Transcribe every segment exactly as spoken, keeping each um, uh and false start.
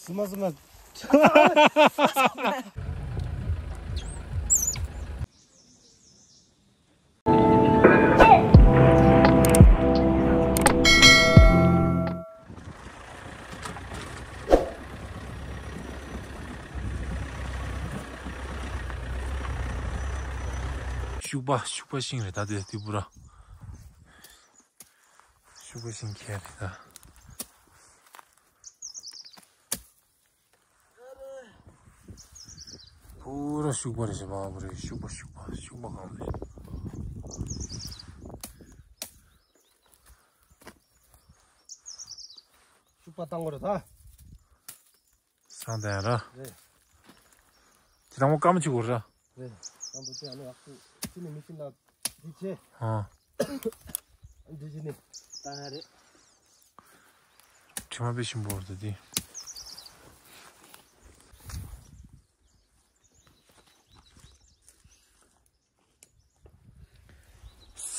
སི་མ་སི་མ། ཤུག་པ་ཤུག་པ་ཤིང་རེད་ད། དེ་དེ་པུ་ར་ཤུག་པ་ཤིང་ཁྱེར་རེད་ད། པུ་ར་ཤུག་པ་རེད་ཤག་པ་པུ་རེད། ཤུག་པ་ཤུག་པ་ཤུག་པ་གང་རེད། ཤུག་པ་བཏང་དགོས་རེད་ད། སང་ད་ཡང་ར། རེད། དེ་དང་པོ་སྐམ་ཅིག་དགོས་ར། རེད། དང་པོ་ཅི་ཡང་ནི་ཡག་པོ་ཅི་ནི་མི་ཤིན་ལ་འདི་ཆེ། ཨ། འདི་ཅི་ནི། ད་ཡ་རེད། དྲི་མ་དཔེ་ཞིམ་པོ་འོར་ད་དེ།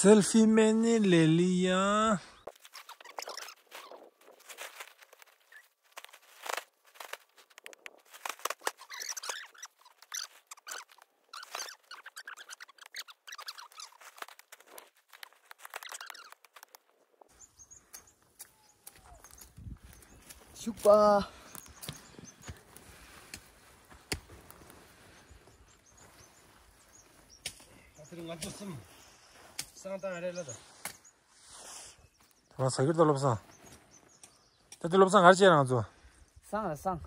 སེལ་ཕི་མེ་ནེ་ལེ་ལི་ཡ། ཤུག་པ། ད་ལྟ་ང་ཚོ་གསུམ་སང་བཏང་རེད་ལ་ད། ང་ས་ཁྱེར་ད་བློ་བཟང་། ད་ལྟ་བློ་བཟང་ག་རེ་བྱས་རང་ཚོ། སང་ར་སང་།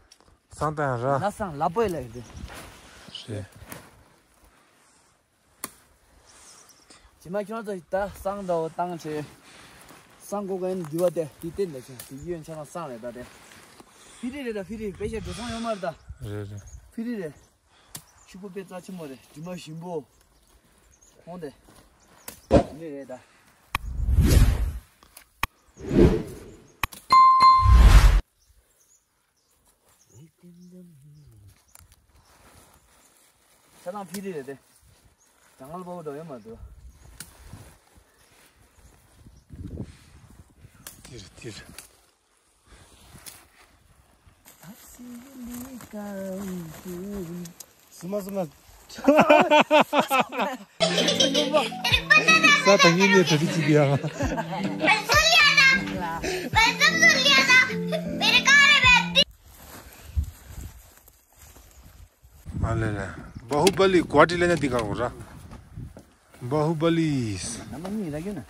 སང་བཏང་ར། ན་སང་ལ་པོ་ཡ་ལ་ཡོད་དེ། རེད། ཇི་མ་ཁྱོད་ཚོ་ད་སང་འདྲ་བོ་བཏང་ཆེ། སང་གོ་ག་ཡིན་འདི་བ་དེ་དེ་བསྟན་ད་ཁྱོད་དེ་གཡོན་ཆ་ན་སང་རེད་ད་དེ། ཕི་རི་རེད་ད་ཕི་རི། དཔེ་ཆ་འགྲོ་སོང་ཡོད་མ་རེད་ད། རེད་རེད། ཕི་རི་རེད། ཤུག་པ་དཔེ་རྩ་ཆེན་མོ་རེད། དྲི་མ་ཞིམ་པོ། ཁོང་དེ། ནི་རེད་ད། ཆ་ཚང་ཕི་རི་རེད་དེ། གྲང་ངར་པོ་འགྲོ་ཡོད་མ་འདུག་ཏིར་ཏིར། སི་མ་སི་མ། ས་ཐང་ངེས་ནས་གྲ་སྒྲིག་བྱེད་ཀྱི་ཡང་། ཨ་ལེ་ལེ། བྷ་ཧུ་པ་ལི་གོ་ཧ་ཊི་ལེན་ན་འདི་ག་གོ་ར། བྷ་ཧུ་པ་ལི། ནམ་མ་གཉིས་ར་གྱོན་ན། ཨ།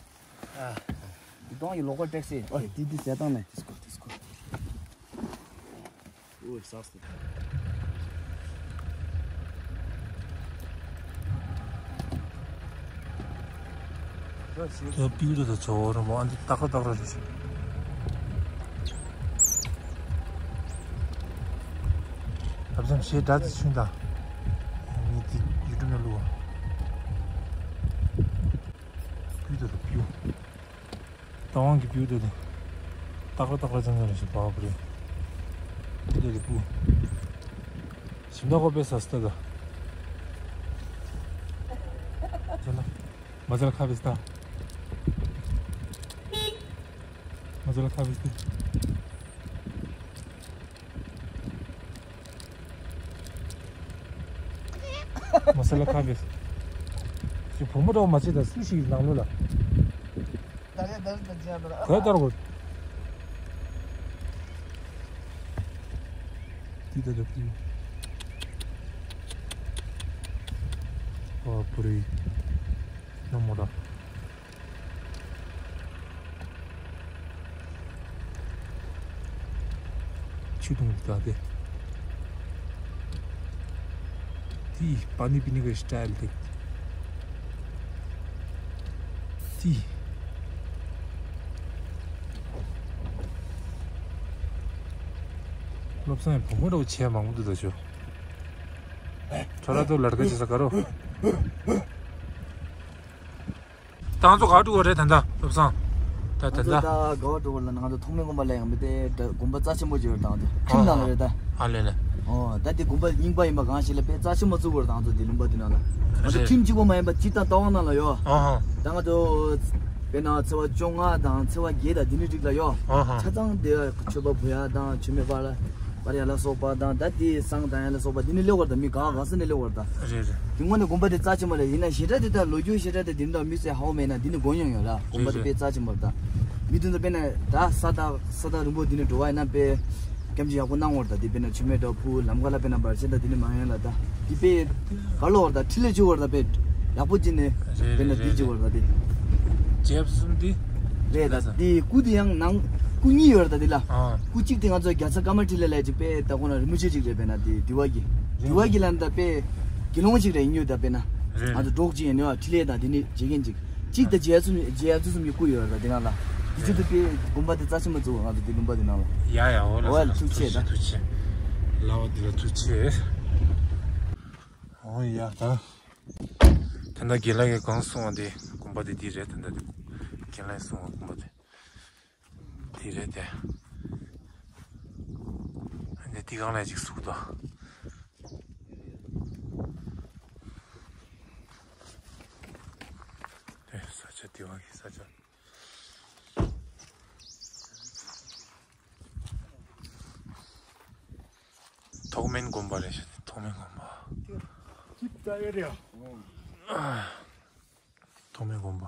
འདི་གདོང་གི་ལོ་ཀོ་ཊེག་སི། ཨོ་ཡ། འདི་འདི་ཟེ་བཏང་ནས། དིས་ཀོ་དིས་ཀོ། ཨོ་ཡ་ཟགས་སོང་། ད་བིའུ་དེ་ཚོ་ར་མོ་ཨ་འདི་ཏག་ར་ཏག་ར་རེད། ཨ་བྱམས་ཞེ་དྲག་ཅིག་ཆུང་དང་། ངས་འདི་ཡུ་ཊུབ་ནང་བླུགས། བིའུ་དེ་ཚོ་བིའུ། རྟ་དབང་གི་བིའུ་དེ་དང་། ཏག་ར་ཏག་ར་ཅང་ཅང་རེ་ཞིག་བག་བུ་རེད། བིའུ་དེ་དང་བིའུ། ཞིམ་ད་ཁོ་པས་ས་སྟ་ད། ཅ་ལ། མ་ཅ་ལ་ཁ་བེ་སྟ། མ་ཅ་ལ་ཁ་བེ་སྟ། མ་ས་ལ་ཁ་བེ། ཅི་བུ་མོ་འདྲ་བོ་མ་བྱེད་ད་སུ་ཞིག་ནང་ལོགས་ལ། ད་རེད་ད་རེད་ད་ཅི་ཡང་ད་རེད། ག་ལྟར་གོ། ཏི་ད་ད་ཏི། ཨ་པུ་རི། ནོ་མོ་ར། ཆུ་དུང་དེ་དག་དེ། དེ་པ་ནི་པི་ནི་གི་སི་ཊལ་དེ། དེ། བློ་བཟང་བུ་མོ་འདྲ་བོ་བྱས་མང་པོ་འདུག་ད་ཆོ། ཁྲ་ར་ཏོ་ལར་ཀ་ཅི་ས་ཀ་རོ། ཏང་ཚོ་ག་འགྲོ་བ་རེད་ད་ལྟ་བློ་བཟང་། ད་ད་ད་ལྟ། ད་ག་བ་འགྲོ་བ་ལ་ང་ཚོ་ཐོག་མའི་དགོན་པ་ལ་ཡང་མི་དེ་དགོན་པ་རྩ་ཆེན་པོ་ཅིག་ཡོད་རེད་ད་ང་ཚོ་ཁྲིམས་ནང་ལ་རེད་ད། ཨ་ལེ་ལེ། ཨོ་ད་དེ་དགོན་པ་རྙིང་པ་ཡིན་པ་གང་ཞིག་ལ་དཔེ་རྩ་ཆེན་པོ་བཙུགས་པ་རེད་ད་ང་ཚོ་དེ་ལུང་པ་དེ་ནང་ལ། ང་ཚོ་རེད། ཁྲིམས་གཅིག་པོ་མ་ཡིན་པ་སྤྱིར་བཏང་རྟ་དབང་ནང་ལ་ཡོད། ཨ་ཧ། ད་ང་ཚོ་དཔེར་ན་ཚེས་པ་བཅོ་ལྔ་དང་ཚེས་པ་བརྒྱད་དང་དེ་ནི་རིགས་ལ་ཡོད། ཨ་ཧ། ཆ་ཚང་དེ་ཆོས་པ་བུ་ཡ་དང་ཆོས་མེད་པ་ལ། པར་ཡ་ལ་སོགས་པ་དང་ད་དེ་བསང་དང་ཡ་ལ་སོགས་པ་དེ་ནི་སླེབས་པ་རེད་ད། མི་ག་ག་ས་ནས་སླེབས་པ་རེད་ད། རེད་རེད། དེ་སྔོན་ནས་དགོན་པ་དེ་རྩ་ཆེན་པོ་རེད། ཡིན་ན་ཞེ་དྲག་དེ་ད་ལོ་རྒྱུས་ཞེ་དྲག་དེ་དེ་འདྲ་མི་ཚེ་ཧ་གོ་མེད་ན་དེ་ནི་དགོས་མྱོང་ཡོད་ར། དགོན་པ་དེ་རེད་དཔེ་རེད། རྩ་ཆེན་པོ་རེད་ད། མི་དེ་ཚོ་དཔེར་ན་ད་ས་ཐག་ས་ཐག་རིང་པོ་དེ་ནས་འགྲོ་བ་ཡིན་ན་དཔེ་སྐྱབས་འཇུག་ཡག་པོ་གནང་བ་རེད་ད། དེ་དཔེར་ན་མཆོད་མེ་འདྲ་ཕུལ། ལམ་ཁ་ལ་དཔེར་ན་བར་ཆད་ད་དེ་ནི་མ་ཡོང་ལ་ད། དེ་དཔེ་ག་ལོ་བར་ད་འཕྲིན་ལས་བཅུག་བར་ད་དཔེ་ཡག་པོ་ཅིག་ནས་རེད་དཔེར་ན་རེད་དེ་རེད་བཅུག་རེད། བར་ད་དེ་རྒྱལ་གསུམ་དེ་རེད་ད། ལ་ས་དེ་སྐུ་དེ་ཡང་ནང་སྐུ་གཉིས་ཡོད་རེད་ད། དེ་ལ་ཨ་སྐུ་གཅིག་དེ་ང་ཚོ་རྒྱལ་ཚ་ཀརྨ་འཕྲིན་ལས་ལ་ཅིག་དཔེ་ད་ཁོ་ན་རིན་པོ་ཆེ་ཅིག་རེད། དཔེར་ན་དེ་དེ་བ་གི་རེད་དེ་བ་གི་ལ་ད་དཔེ་དགེ་སློང་ཅིག་རེད། ཡིན་ཡོད་ད། དཔེར་ན་རེད་ང་ཚོ་རེད། འབྲོག་ཅིག་ཡིན་ནོ་འཕྲིན་ལས་དང་དེ་ནི་བྱེད་མཁན་ཅིག་གཅིག་དང་རྒྱལ་ཚུ་རྒྱལ་ཚུ་གསུམ་གྱི་སྐུ་ཡོད་རེད་ད། དེ་ནང་ལ་དེ་ཚོ་དེ་དཔེ་དགོན་པ་དེ་རྩ་ཆེན་པོ་བཙུགས། ང་ཚོ་དེ་ལུང་པ་དེ་ནང་ལ། ཡ་ཡ། འོ་ལ་འོ་ལ་ས་ཐུགས་ཆེ་ད། ཐུགས་ཆེ། ལ་བ་དེ་ལ་ཐུགས་ཆེ། འོ་ཡ་ད། ད་ལྟ་རྒན་ལགས་ཀྱིས་གང་གསུངས་པ་དེ་དགོན་པ་དེ་འདི་རེད། ད་ལྟ་དེ་རྒན་ལགས་གསུངས་པ་དགོན་པ་དེ་འདི་རེད་དེ། འདི་དེ་གང་ལ་ཅིག་གཟུགས་དང་། དེ་ས་ཆ་དེ་བ་གི་ས་ཆ། ཐོག་མེན་དགོན་པ་རེད་ཤག་ཐོག་མེན་དགོན་པ། ཅིག་ད་ཡོད་རེད། ཐོག་མེན་དགོན་པ།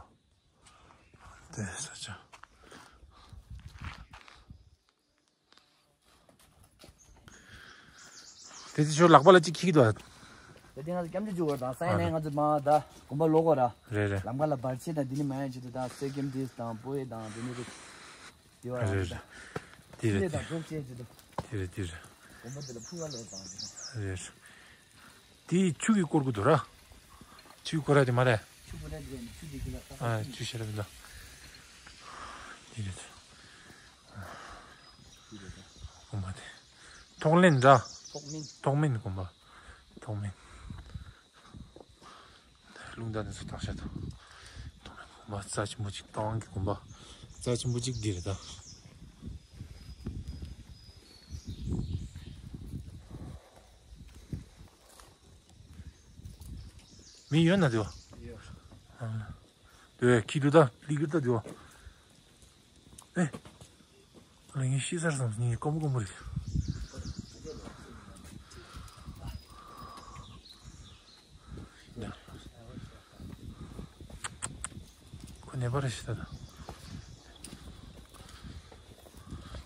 དེ་ས་ཆ། དེ་དེ་ཆོ་ལག་པ་ལ་ཅིག་འཁྱེར་གྱི་འདུག་དེ་དེ་ང་ཚོ་སྐྱབས་འཇུག་བཅུག་པ་དང་ས་ཡ་ཨ་ནས་རེད། ང་ཚོ་མ་ད་དགོན་པ་ལོག་གོ་ར། རེད་རེད། ལམ་ཁ་ལ་བར་ཆད་དང་འདི་ནི་མ་ཡན་ཆེད་དུ་ད་གསེར་སྐྱེམས་དེ་དང་སྤོས་དང་འདི་ནི་རེད། དེ་བ་རེད་རེད། དེ་རེད་དེ་དང་སྒྲོག་བཅས་ཀྱི་འདུག་དེ་རེད་དེ་རེད། དགོན་པ་འདི་ལ་ཕུག་ག་ལོག་དང་དེ་དང་། རེད། དེ་ཆུ་གིས་བསྐོར་གྱི་འདུག་ར། ཆུ་བསྐོར་ར་དེ་མ་རེད། ཆུ་བསྐོར་ར་དེ་རེད། ཆུ་དེ་གི་ལ་ཨ་ཆུ་ཤེས་ར་མི་འདུག་དེ་རེད། དགོན་པ་དེ། ཐོག་ལེན་འདྲ། ཐོག་མིན། ཐོག་མིན་དགོན་པ། ཐོག་མིན། རླུང་རྟ་འདི་ཚོ་བཏང་ཤག་ཐོག་མིན་དགོན་པ་རྩ་ཆེན་པོ་ཅིག་ཏང་གི་དགོན་པ་རྩ་ཆེན་པོ་ཅིག་འདི་རེད་ད། མི་ཡོད་ན་དེ་བ། ཡོད། ཨ། དེ་ཁྱི་དུ་ད་ལི་གི་ད་དེ་བ། ཨེ། ཨ་ལས་ངས་ཤི་ཚར་སོང་། ངས་ཀོམ་ཀོམ་རེད། ཁོ་ནད་པ་རེད་ཤི་ད་ད།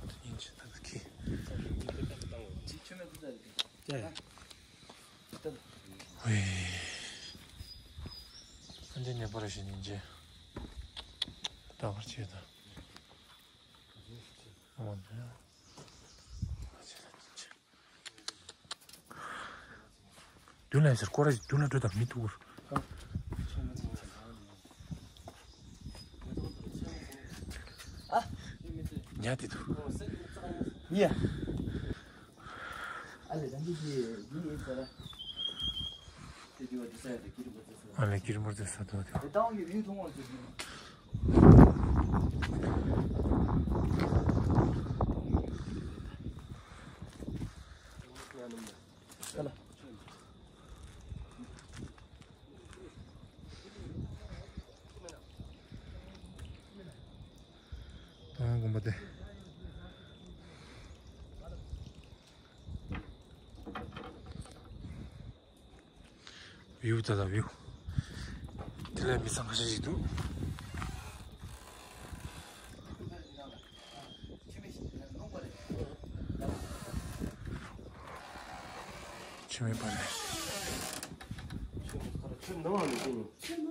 དེ་ཡིན་ཤི་ད་ད་ཁྱི། ཅི་ཆུ་མེད་དུ་ད་རེད། ཨེ། ཨ་འདི་ནས་པར་ཞིག་ཉིན་རྗེས་ལྟ་བར་བྱེད་དང་། ཨོ་ནི། མདུན་ལ་ཡིན་ཟེར་སྐོར་ར་ཞིག་མདུན་ལ་འགྲོ་དང་མི་ཐུག་གུར། ཉལ་ཏེ་འདུག་ཡ། ཨ་ལེ་ད་འདི་གི་འདི་ཡིན་ཟེར། དེ་དེ་བ་དེ་ས་ཡ་དེ་ཀི་རི་མོ་དེ་ས། ཨ་ལེ་ཀི་རི་མོ་དེ་ས་དོ་དེ། དེ་ཏང་གི་ཡུལ་ཐུང་བ་ཟེར་གི། ད་ལ། ཏང་དགོན་པ་དེ། བིའུ་ད་ལྟ་བིའུ། དེ་ལ་མི་ཚང་ཁ་ཤས་ཤིག་འདུག་ཆུ་མེད་པ་རེད། ཆུ་ནང་ལ་མི་ཤེས་ནི།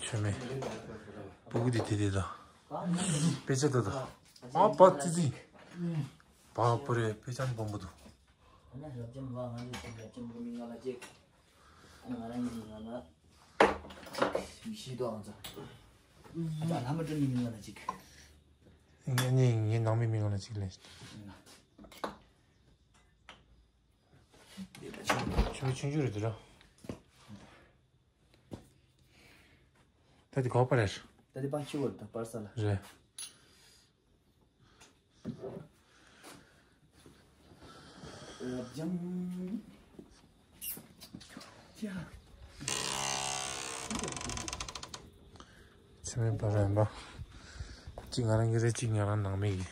ཆུ་མེད། སྤུ་གུ་དེ་དེ་དེ་དང་། དཔེ་ཆ་དེ་དང་། ཨ་པ་ཙི་ཙི། བ་པོ་རེད། དཔེ་ཆ་ནི་སྦོམ་པོ་འདུག་ཨ་ནི་རབ་འབྱམས་ལ་ང་ཚོ་ཞིག་རབ་འབྱམས་ཀྱི་མི་ང་ལ་གཅིག་ཨ་ནི་ང་རང་གི་མི་ང་ལ་གཅིག་མི་ཤེས་དོ་ཨང་ཚ། ཨ་ཙ་ལྷ་མོ་སྒྲོན་གྱི་མི་ང་ལ་གཅིག་ངས་ངས་ངའི་ནང་མི་མི་ང་ལ་གཅིག་ལས། ཆུང་ཆུང་ཆུང་རེད་དེ་ར། ད་དེ་ག་པར་རེད། ད་དེ་པར་ཤི་བར་ད་པར་ས་ལ། རེད། རབ་འབྱམས། ཅི་ཧ། ཆུ་མེད་པ་རེད་པ། གཅིག་ང་རང་གི་རེད། གཅིག་ང་རང་ནང་མི་གི།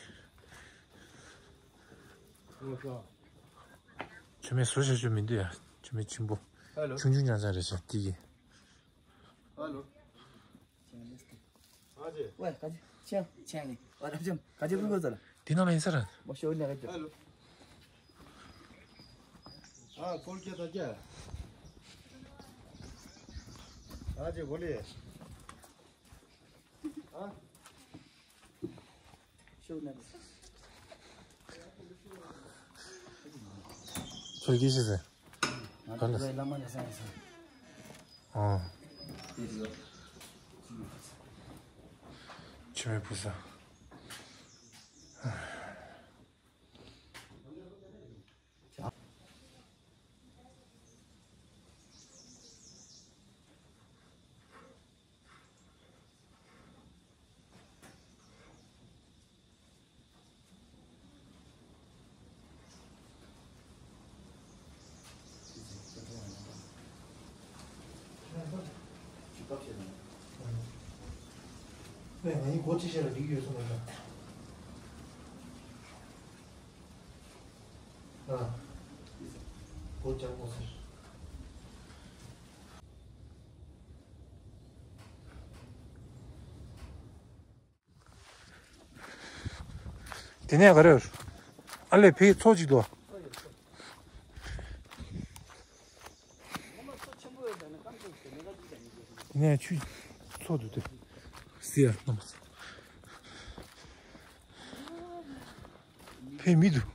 ཆུ་མེད་བཟོ་བྱ་རྒྱུ་མི་འདུག་ཡ། ཆུ་མེད་ཆེན་པོ། ཧ་ལོ། ཆུང་ཆུང་རྐྱང་རྐྱང་རེད་ཤག་དེ་གི། ཧ་ལོ། ཨ་ཅེ། ཝེ། ག་ཅི་ཆེ་ཆེ་ནི། ཨ་རབ་ཅམ་ག་ཅི་ཕུ་གོ་ཚ་ལ། དེ་ནང་ལ་ཡིན་ས་ར། མོ་ཤོ་ནི་ག་ཅི། ཧ་ལོ། ཨ་ཀོལ་ཀེ་ད་ཀྱ། ཨ་ཅེ་གོ་ལེ། ཨ། ཤོ་ནི་ག་ཅི། ཚོ་གི་ཤི་ཟེར། ང་ཚོ་བླ་མ་ལ་སང་སང་། ཨ། ཆུ་མེད་བུ་ས། ནས་ང་ཡི་སྒོ་ཅི་བྱས་ལ་འགྲིག་ཡོད་སོང་ལ། ཨ། སྒོ་ལྕགས་པོ་ཟེར། དེ་ནས་ག་རེ་ཡོད། ཨ་ལས་ཕའི་ཚོགས་ཅིག་འདུག། དེ་ནས་ཆུ་ཚོགས་འདུག་དེ། སི་ཡ་རྣམ་པ་ཚོ། ཕའི་མི་འདུག།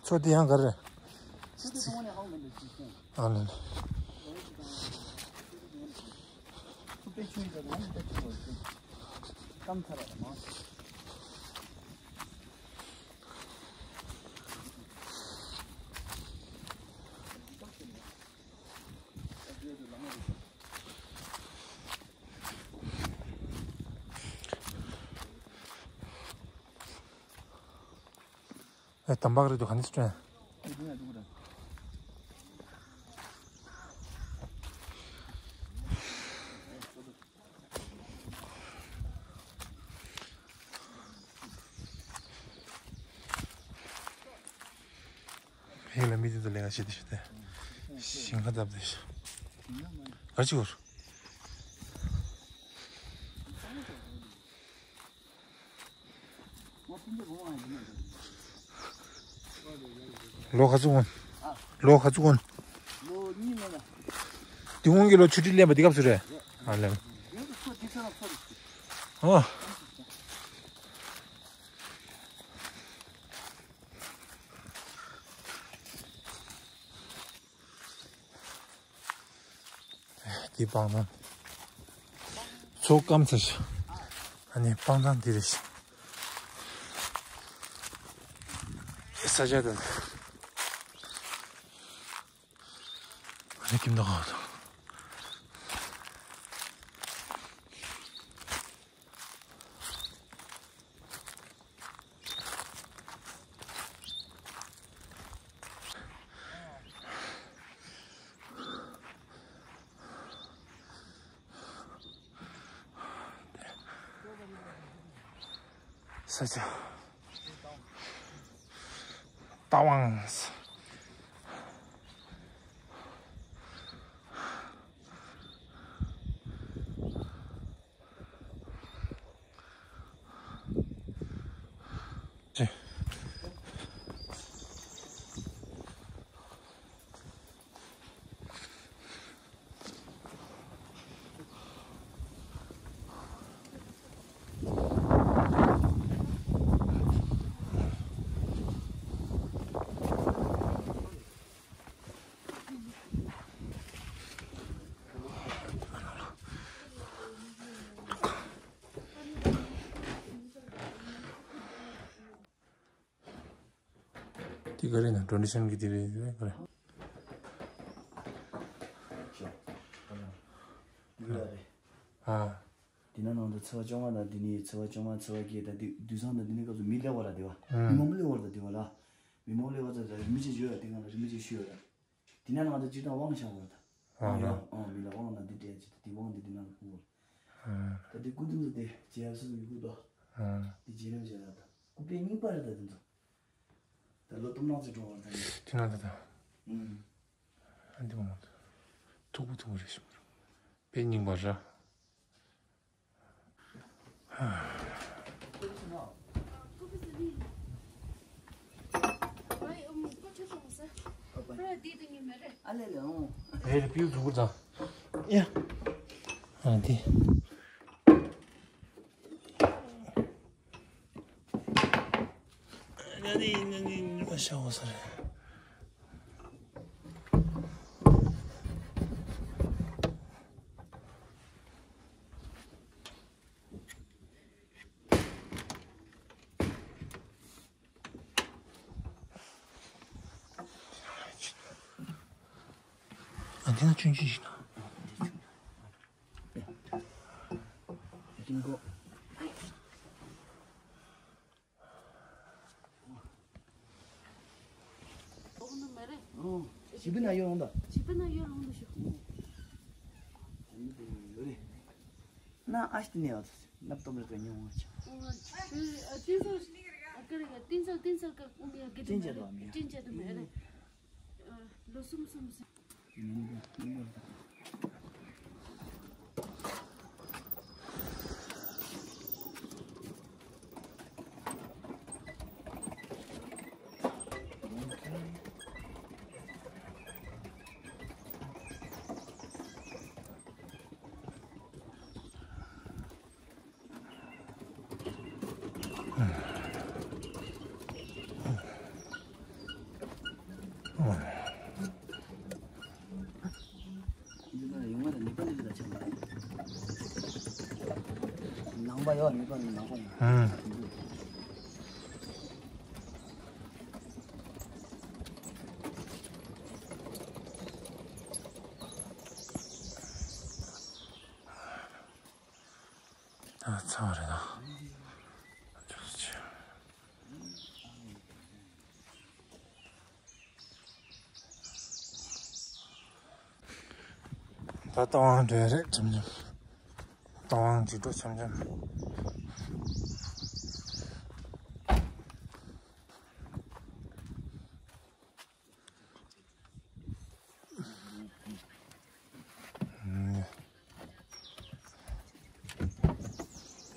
ཚོ་དེ་ཡང་ག་རེ། ཨ་ལ་ལ། ཨེ། དམ་པག་རེད་འདུག། ག་ནས་སྤྲད། ཧེ་ལ་མི་དེ་ཚོ་ལས་ཀ་བྱེད་དེ་བྱེད་དེ། ཞིང་ཁ་བཏབ་དེ་བྱེད། ག་ཅི་བོར། ལོ་ག་ཚོད་གོན། ལོ་ག་ཚོད་གོན། ལོ་གཉིས་ལོ་ལ། དེ་སྔོན་གྱི་ལོ་ཆུ་ཁྲི་ལེན་པ་དེ་སྐབས་སུ་རེད། ཨ་ལེ། ཡོད་ཚོ་དེ་ཚོ་ལ་ཚོ་རེད། ཨོ། འདི་སྤང་ཐང་། མཚོ་སྐམ་ཚ་ཞིག། ཨ་ནི་སྤང་ཐང་འདི་རེད་ཤག། ས་ཆ་དང་། ཨ་ནི་ཀིམ་དང་ཧོ་དང་། ས་ཆ། རྟ་དབང་། དེ་ག་རེ་ན་ཌོ་ནེ་ཤན་གི་དེ་རེད། ག་རེ། ཨ། དེ་ན་ནང་དུ་ཚེས་པ་བཅོ་ལྔ་དང་དེ་ནས་ཚེས་པ་བཅོ་ལྔ་ཚེས་པ་བརྒྱད་དང་དེ་དུས་བཟང་དང་དེ་ནས་སྐབས་སུ་མི་སླེབས་པ་ལ་དེ་བ། ཨ། མི་མང་པོ་སླེབས་པ་ལ་དེ་བ་ལ། མི་མང་པོ་སླེབས་པ་ཚོ་ལ་རིན་པོ་ཆེ་ཞུ་ཡ་དེ་གང་ལ་རིན་པོ་ཆེ་ཞུ་ཡ་ལ། དེ་ན་ང་ཚོ་སྤྱིར་བཏང་དབང་བཞག་དགོས་རེད་ད། དབང་ཡོད། ཨང་། མི་ལ་དབང་ན་འདི་སྤྲད་ཅིག་དེ་དབང་འདི་དེ་ན་ལ་ཕུལ་དགོས་རེད། ད་དེ་སྐུ་དེ་ཚོ་དེ་རྗེ་ཡབ་སྲས་ཀྱི་སྐུ་དོ། དེ་རྗེ་རིན་པོ་ཆེ་ལ་ད་སྐུ་དཔེ་རྙིང་པ་རེད་ད་དེ་ཚོ། ད་ལོ་སྟོང་ཕྲག་ཅིག་འགྲོ་བ་རེད་ད། དེ་ན་ད་ད། ཨང་། ཨ་འདི་མ་མཐུག་པོ་མཐུག་པོ་རེད་ཤི་མ་རུང་། དཔེ་རྙིང་པ་ར། ཨ་འདི་ན་ཆུང་ཆུང་ཞིག་ན། རིང་པོ། ཨོ། ཞི་པི་ན་ཡོད་ལོང་ད། ཞི་པི་ན་ཡོད་ལོང་ད་ཤོ། ན་ཨ་ཤི་ནེ་ཨོ་ནབ་ཏོམ་རེ་ཉོ་ཆ། ཨོ། ཨ་ཏིན་ས་ཨ་ཀ་རེ་ག་ཏིན་ས་ཏིན་ས་ཀ་ཨོ་མི་ཡ་གེ་ཏིན་ཅེ་དོ་མི་ཡ། ཏིན་ཅེ་དོ་མི་ཡ་རེ། ལོ་གསུམ་གསུམ་གསུམ། ནང་པ་ཡོད་ནི་པ་ནང་པ་ཡོད། ད་ཚར་བ་རེད་ད། ད་རྟ་དབང་འགྲོ་ཡ་རེད། འཆམ་འཆམ། རྟ་དབང་འཇིགས་འགྲོ་འཆམ་འཆམ།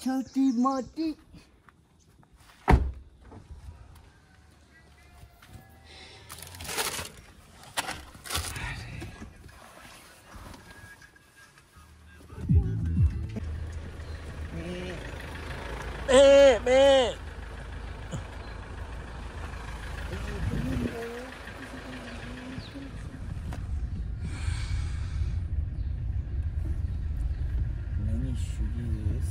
ཆག་ཏི་མ་ཏི། ཨེ་མེ། ང་གཉིས་ཞུ་གི་ཡོད།